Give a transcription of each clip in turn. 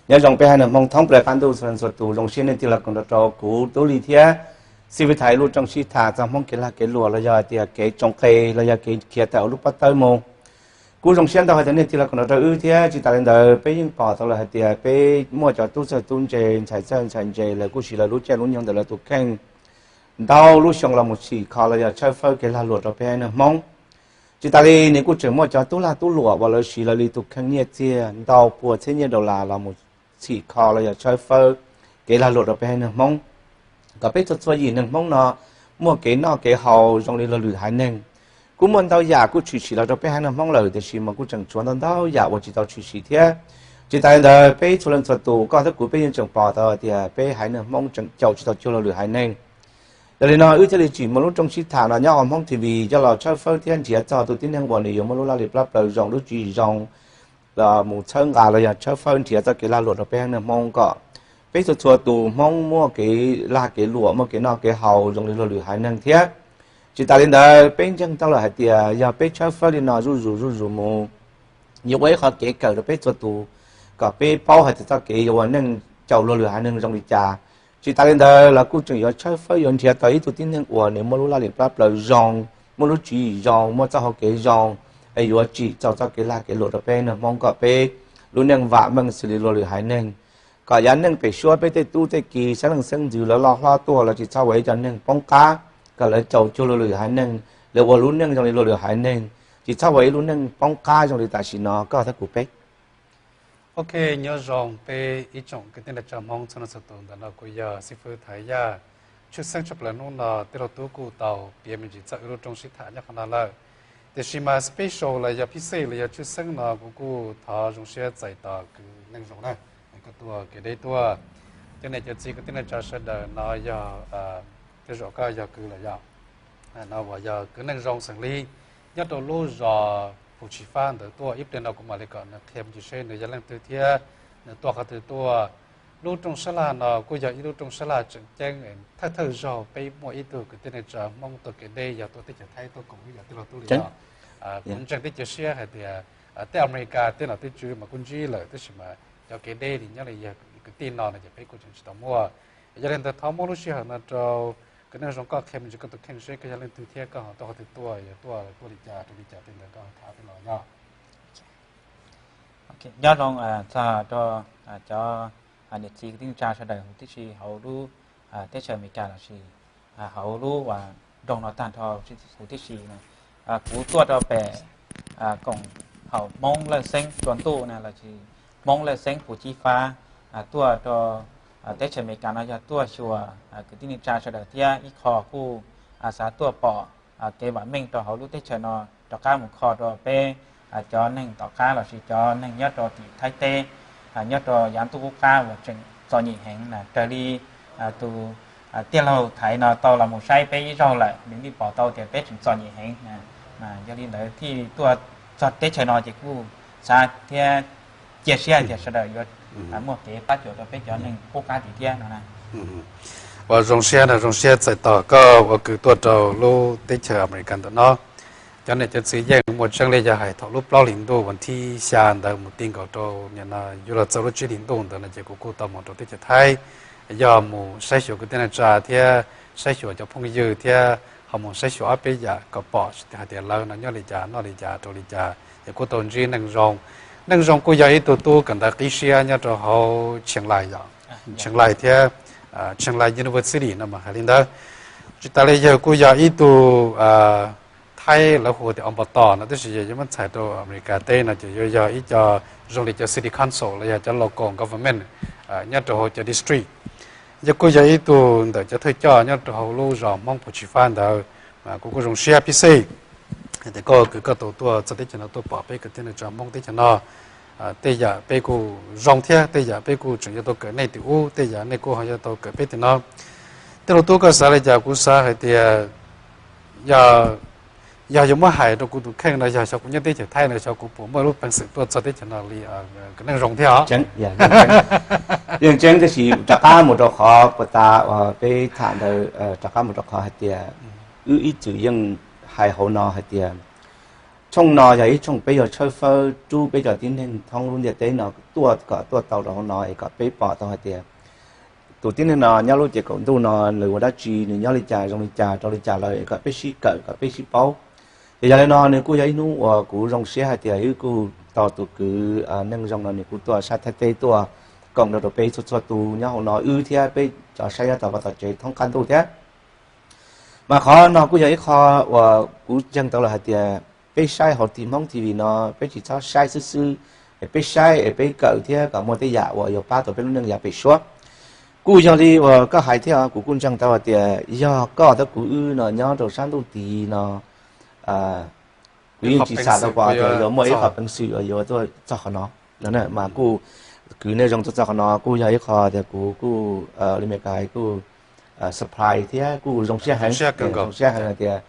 Nyob zoo peb haiv neeg Hmoob thoob plaws qab ntuj txhua leej txhua tus, zoo siab nej tig los koom nrog rau kuv Tub Lig thiab Xib Fwb Thaiv lub rooj sib tham txog Hmoob kev lag kev luam los yog tias kev tsoo qe los yog kev khiav tawm hauv lub pob tawb mus. Kuv zoo siab ntau hais tias nej tig los koom nrog rau wb thiab tsis tas li ntawd peb yeej pom tau lawm hais tias peb muaj cov tub txawj tub ntse, ntxhais txawj ntxhais ntse, lawv kuj siv lawv lub caij lub nyoog ntawm lawv tus kheej ntau lub xyoo los mus txhim kho los yog tshawb fawb kev lag luam rau peb haiv neeg Hmoob. Tsis tas li nws kuj tseem muaj cov tub lag tub luam uas lawv siv lawv li tus kheej nyiaj txiag ntau pua txhiab nyiaj dollar los mus txhim kho los yog tshawb fawb kev lag luam rau peb haiv neeg Hmoob, kom peb txhua txhua yim neeg Hmoob no muaj kev noj kev haus zoo li luag lwm haiv neeg. Kuj muaj ntau yam kuj tshwm sim los rau peb haiv neeg Hmoob lawm, tiam sis mas kuj tseem tshuav ntau ntau yam uas tsis tau tshwm sim thiab. Tsis tas li ntawd peb txhua leej txhua tus, koj thiab kuv peb yeej tseem pom tau tias peb haiv neeg Hmoob tseem caum tsis tau cuag luag lwm haiv neeg. Yog li no wb thiaj li tsim muaj lub rooj sib tham no nyob hauv Hmoob T V coj los tshawb fawb thiab nrhiav txog tus tib neeg uas nws yuav muaj lub laj lim plab plaws zoo, lub tswv yim zoo los mus txhawb nqa los yog tshawb fawb nrhiav txoj kev lag luam rau peb haiv neeg Hmoob kom peb txhua txhua tus Hmoob muaj kev lag kev luam, muaj kev noj kev haus zoo li luag lwm haiv neeg thiab. Tsis tas li ntawd peb ntseeg tau lawm hais tias yog peb tshawb fawb li no zuj zus zuj zus mus, yuav ua ib qhov kev kawm rau peb txhua tus kom peb paub hais tias txoj kev yuav ua neej caum luag lwm haiv neeg zoo li cas. Tsis tas li ntawd los kuj tseem yuav tshawb fawb yuav nrhiav tau ib tug tib neeg uas nws muaj lub laj lim plab plaws zoo, muaj lub tswv yim zoo, muaj txoj hau kev zoo, es yuav tsim txog txoj kev lag kev luam rau peb neeg Hmoob kom peb lub neej vam meej xws li luag lwm haiv neeg, kom yav neej pem suab peb tej tub tej ki xeeb leej xeeb ntxwv lawv loj hlob tuaj lawv tsis txhob ua ib co neeg poob qab, kom lawv caum cuag luag lwm haiv neeg, lawv ua lub neej zoo li luag lwm haiv neeg, tsis txhob ua ib lub neej poob qab zoo li tam sim no koj thiab kuv peb. Ok, nyob zoo peb ib tsoom kwv tij neej tsa Hmoob txhua leej txhua tus, ntawm no kuv yog xib fwb Thaiv Yaj. Tshwj xeeb tshaj plaws hnub no tij laug Tub kuj tau piav me ntsis txog wb lub rooj sib tham nyob qhov no lawm. Tiam sis mas special los yog phij xej los yog tshwj xeeb no kuv kuj thov zoo siab txais tos kwv Neej Zoo na, koj tuaj kev deb tuaj. Cov niam cov txiv kwv tij neej tsa sawv daws, no yog, tej zaum koj yog kwv lawm yog, no uas yog kwv Neej Zoo xeem Lis, nyob rau lub zos Phu Tsis Fab ntawd tuaj. Ib pliag no kuv mam li kom nws qhia me ntsis seb nws yog leej twg thiab nws tuaj qhov twg tuaj. Lub rooj sab laj no kuj yog ib lub rooj sab laj tseem ceeb, thawj thawj zaug peb muaj ib tug kwv tij neej tsa Hmoob tuaj kev deb yog tuaj teb chaws Thaib tuaj koom ib yam tij laug Tub li no. Kuv ntseeg thiab cia siab hais tias tej Amelikas tej nom tej tswv mas kuj ntsib lawm tab sis mas cov kev deb li nyob li yog kwv tij no no ces peb kuj tseem tsis tau muaj. Yog li ntawd thov muab lub sij hawm no rau kwv Neej Zoo koj qhia me ntsis koj tus kheej seb koj yog leej twg thiab koj ho tuaj qhov twg tuaj, yog tuaj tuaj li cas rau li cas tej ntawd koj tham peb los yog. Nyob zoo txog rau cov niam txiv kwv tij neej tsa sawv daws huv tib si hauv lub teb chaws Amelikas lossis hauv lub nroog no tag nrho huv tib si na. Kuv tuaj rau pem koom haum Hmoob Lawj Xeeb Tsua Ntuj na lossis Hmoob Lawj Xeeb Phu Cib Fab, tuaj rau teb chaws Amelikas no yog tuaj xyuas kwv tij neej tsa sawv daws thiab ib qho kuj xav tuaj pom kev vam meej rau hauv lub teb chaws no rov qab mus kho rau peb cov neeg tom qab lossis cov neeg nyob rau tim Thaib teb, nyob rau yav ntuj qub qab uas tseem txom nyem heev na. Raws li tus tij laug Thaiv no tau los mus saib peb ib zaug lawm, nws yeej pom tau tias peb tseem txom nyem heev. Yog li ntawd thiaj tuaj txog teb chaws no ces kuj xav thiab cia siab hais tias sawv daws yuav muaj kev pab cuam rau peb cov neeg qub qab tim thiab no na. Ua zoo siab no, zoo siab txais tos koj ua kwv tuaj rau lub teb chaws Amelikas ntawm no. Cov niam cov txiv yeej muaj tseeb li yog hais thaum lub plaub hlis ntuj vas thib xya ntawd mus ti nkaus rau nim no yuav luag txog lub tsib hlis ntuj ntawd no ces kuv kuj tau mus rau teb chaws Thaib, yog mus saib xyuas kwv tij neej tsa thiab saib xyuas cov phooj ywg thiab ho mus saib xyuas ob peb yam kom pom hais tias lawv no nyob li cas noj li cas rau li cas, ces kuj tau ntsib Neej Zoo. Neej Zoo kuj yog ib tug tub kawm ntawv qib siab nyob rau hauv Tsheej Lais yom, Tsheej Lais thiab Tsheej Lais University no mas hais li ntawd. Tsis tas li yawg kuj yog ib tug Thaib lawv hu tias ob npau tos no, tab sis yog yuav muab txhais rau Amelikas teb no ces yuav yog ib co zoo li cov city council los yog cov local government nyob rau hauv cov district. Yog kuj yog ib tug ntawm cov thawj coj nyob rau hauv lub zos Hmoob Phu Tsis Fab ntawd. Kuv kuj zoo siab pib xij tias koj kwv koj tau tuaj txog teb chaws no tuaj pom peb kwv tij neej tsa Hmoob teb chaws no. Tej yam peb kuj zoo thiab tej yam peb kuj tseem yuav tau kawm nej tim ub, tej yam nej kuj ho yuav tau kawm peb tim no. Tej lus tub koj xav li cas? Kuv xav hais tias yog, yog yuav muab hais rau kuv tus kheej no, yog xyov kuv nyob teb chaws Thaib no xyov kuv puas muaj lub peev xwm tuaj txog teb chaws no li kwv Neej Zoo thiab os. Yeej tseeb, tab sis rov qab mus rau qhov puas tas uas peb tham ntawd, rov qab mus rau qhov hais tias wb ib txwm yeej hais hauv no hais tias Tshooj no yog ib tshooj peb yuav tshawb fawb rub peb cov tib neeg thoob lub ntiaj teb no tuaj kom tuaj tau rau hauv no es kom peb pom tau hais tias tus tib neeg no nyob lub ces kaum ntuj no nws ua dab tsi, nws nyob li cas zoo li cas rau li cas lawm es kom peb sib kawm kom peb sib paub. Ces yog li no nws kuj yog ib hnub uas kuv zoo siab hais tias wb kuj tau tus kwv neeg zoo no nws kuj tuaj sab Thaib teb tuaj koom nrog rau peb txhua txhua tus nyob hauv no wb thiab peb cov saib nyob tom vaj tom tsev thoob qab ntuj thiab. Mas qhov no kuj yog ib qho uas kuv ntseeg tau lawm hais tias peb saib hauv Tim Hmoob T V no peb tsis txhob saib xwb xwb, es peb saib es peb kawm thiab kom muaj tej yam uas yuav pab tau peb lub neej yav pem suab. Kuj yog li uas koj hais thiab kuv kuj ntseeg tau hais tias yog koj thiab kuv wb no nyob rau sab ntuj tid no kuv yeej tsis xav tau pom tias yuav muaj ib qho peev xwm uas yuav tuaj txog qhov no. Mas kuj kwv neeg zoo tuaj txog qhov no kuj yog ib qho tias kuv kuj li me ka kuj surprise thiab kuj zoo siab heev, zoo siab heev hais tias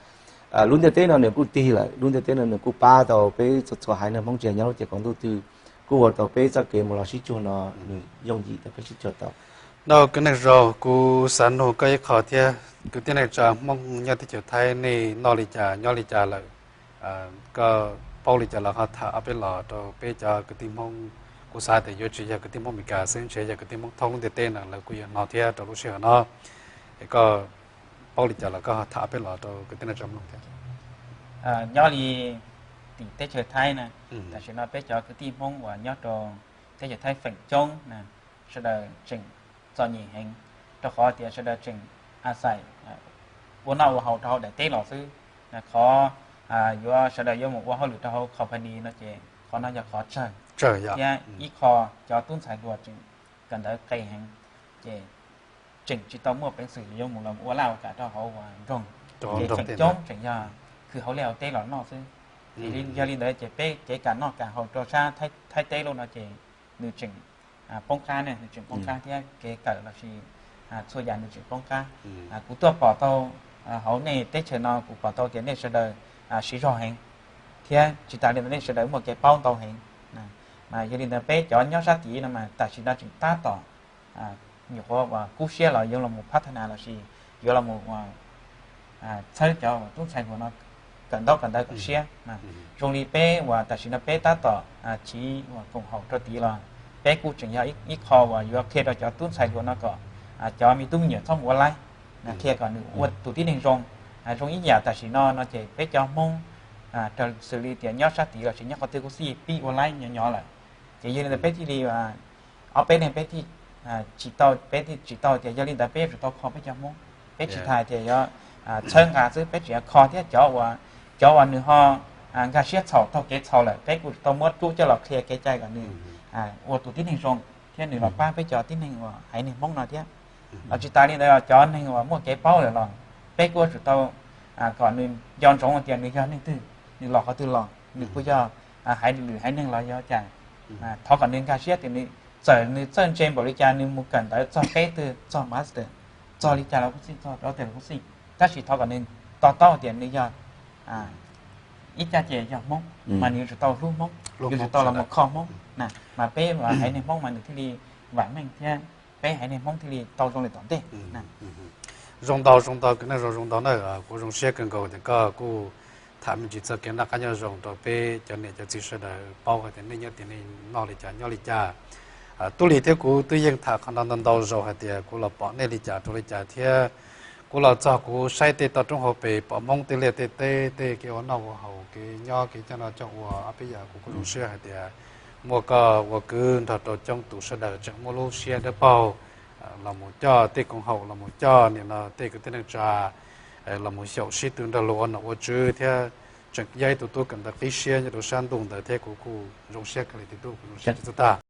lub ntiaj teb no nws kuj tig lawm, lub ntiaj teb no nws kuj pab tau peb txhua txhua haiv neeg Hmoob tsis hais nyob lub ces kaum ntuj twg kuj ua tau peb txoj kev mus los sib cuag no nws yooj yim rau peb sib cuag tau. Noj kwv neeg zoo, kuv xav nug koj ib qho thiab, kwv tij neej tsa Hmoob nyob teb chaws Thaib nej noj li cas nyob li cas lawm? Koj paub li cas los ho tham ob peb los rau peb cov kwv tij Hmoob. Kuv xav tias yuav tsis yog kwv tij Hmoob Amelikas xwb, ntshe yog kwv tij Hmoob thoob lub ntiaj teb no lawv kuj yuav hnov thiab rau lub sij hawm no. Es koj paub li cas los koj ho tham ob peb los rau kwv tij neej tsa mloog thiab. Nyob li tim teb chaws Thaib na, tam sim no peb cov kwv tij Hmoob uas nyob rau teb chaws Thaib feem coob na, sawv daws tseem txom nyem heev, rau qhov tias sawv daws tseem a xais ua noj ua haus rau hauv daim teb los xwb. Qhov yuav sawv daws yuav mus ua hauj lwm rau hauv company no ces qhov no yog qhov tsawg, thiab ib qho cov tub ntxhais hluas tseem kawm ntawv qes heev, ces tseem tsis tau muaj peev xwm yuav mus los ua laj ua kam rau hauv nroog, ces feem coob tseem yog khwv hauv liaj hauv teb los noj xwb. Ces yog li ntawd ces peb kev kam noj kam haus rau sab Thaib teb lub no ces nws tseem poob qab ne, nws tseem poob qab thiab kev kawm lossis txhua yam nws tseem poob qab. Kuv tuaj pom tau hauv nej teb chaws no kuv pom tau tias nej sawv daws siv zog heev, thiab tsis tas li ntawd nej sawv daws muaj kev paub ntau heev. Mas yog li ntawd peb cov nyob sab tid no mas tam sim no tseem tab tom nyuam qhuav uas kub siab los yuav los mus phab thab nas lossis yuav los mus txhawb cov tub ntxhais hluas no kawm ntaub kawm ntawv kom siab. Zoo li peb uas tam sim no peb tab tom chiv uas koom haum rau tid los peb kuj tseem yog ib qho uas yuav qhia rau cov tub ntxhais hluas no kom cov me tub me nyuam txhob mus ua laib, qhia kom nws ua tus tib neeg zoo. Zoo ib yam tam sim no no ces peb cov Hmoob raws xws li tias nyob sab tid lossis nyob qhov twg kuj xij pib ua laib nyob nyob lawm. Ces yog li ntawd peb thiaj li ob peb leeg peb thiaj tsis tau, peb thiaj tsis tau tias yog li ntawd peb yuav tsum tau kho peb cov Hmoob. Peb tsis tas tias yuav txhawb nqa xwb, peb tseem yuav kho thiab cov uas, cov uas nws ho nkag siab txhaum taug kev txhaum lawm peb kuj tau muab rub coj los qhia kev cai kom nws ua tus tib neeg zoo thiab nws los pab peb cov tib neeg uas haiv neeg Hmoob no thiab. Los tsis tas li ntawd cov neeg uas muaj kev paub lawm los peb kuj yuav tsum tau kom nws nco ntsoov tias nws yog neeg twg, nws los qhov twg los, nws kuj yog haiv lwm haiv neeg los yog cas. Thov kom nws nkag siab tias nws, txawm nws txawj ntse npaum li cas nws mus kawm ntawv txog peb twg, txog master, txog li cas los kuj xij, txog doctor los kuj xij, tab sis thov kom nws to taub tias nws yog ib caj ces yog Hmoob, mas nws yuav tsum tau hlub Hmoob, yuav tsum tau los mus kho Hmoob na, mas peb haiv neeg Hmoob mas nws thiaj li vam meej thiab peb haiv neeg Hmoob thiaj li tau zoo li tom ntej. Zoo ntau, zoo ntau, kwv neeg zoo, zoo ntau na. Kuv zoo siab kawg nkaus tias koj kuj tham me ntsis txog kev noj qab nyob zoo rau peb cov niam cov txiv sawv daws paub hais tias nej nyob tim nej noj li cas nyob li cas. Tub Lis thiab kuv twb yeej tham qhov no ntau ntau zaus hais tias kuv los pom nej li cas rau li cas thiab kuv los txog kuv saib tej toj roob hauv pes pom Hmoob tej liaj tej teb tej kev ua noj ua haus kev nyob kev coj noj coj ua ob peb yam kuv kuj zoo siab hais tias muaj koj ua kwv nrog rau coob tus sawv daws tseem muaj lub siab dawb paug los mus coj tej koom haum los mus coj nim no tej kwv tij neej tsa los mus xyaum sib tw nrog luag ua nom ua tswv thiab tseem yog ib tug tub kawm ntawv qib siab nyob rau sab ntuj ntawd thiab kuv kuj zoo siab kawg li tub, kuv zoo siab txog tag.